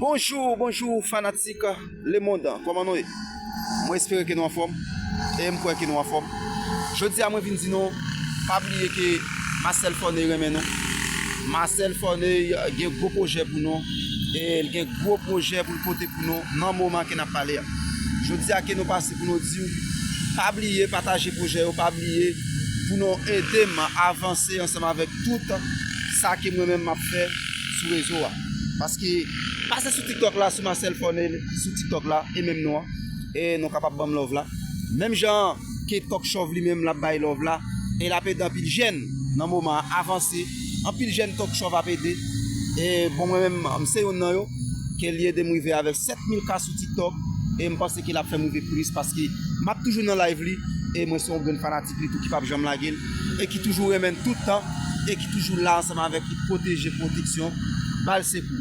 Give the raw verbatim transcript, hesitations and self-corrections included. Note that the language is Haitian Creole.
Bonjou, bonjou fanatik lemonn, kòman nou ye? Mwen espere ke nou anfòm, e m kwè ke nou anfòm. Jodi a mwen vin di nou, pa bliye ke Marcel Forney renmen nou. Marcel Forney gen gwo pwojè pou nou, e l gen gwo pwojè pou l pote pou nou nan moman ke n ap pale a. Jodi a ke nou pase pou nou di w, pa bliye pataje pwojè yo, pa bliye pou nou ede m avanse ansanm avèk tout sa ke mwen menm m ap fè sou rezo a. Paske pase sou TikTok la, sou Marcel Forney, sou TikTok la, e menm nou an, e nou kapab ban m love la. Menm jan ke Talk Chòv li menm l ap bay love la, e l ap ede anpil jèn nan moman an avanse. Anpil jèn Talk Chòv ap ede. E bon, mwen menm, m se youn nan yo, ke li ede m rive avèk sèt mil K sou TikTok, e m panse ke l ap fè m rive plis, paske m ap toujou nan live li, e mwen se yon grenn fanatik li tou ki p ap janm lage l, e ki toujou renmen l tout tan, e ki toujou la ansanm avèk li, pwoteje, pwoteksyon, ba l sekou.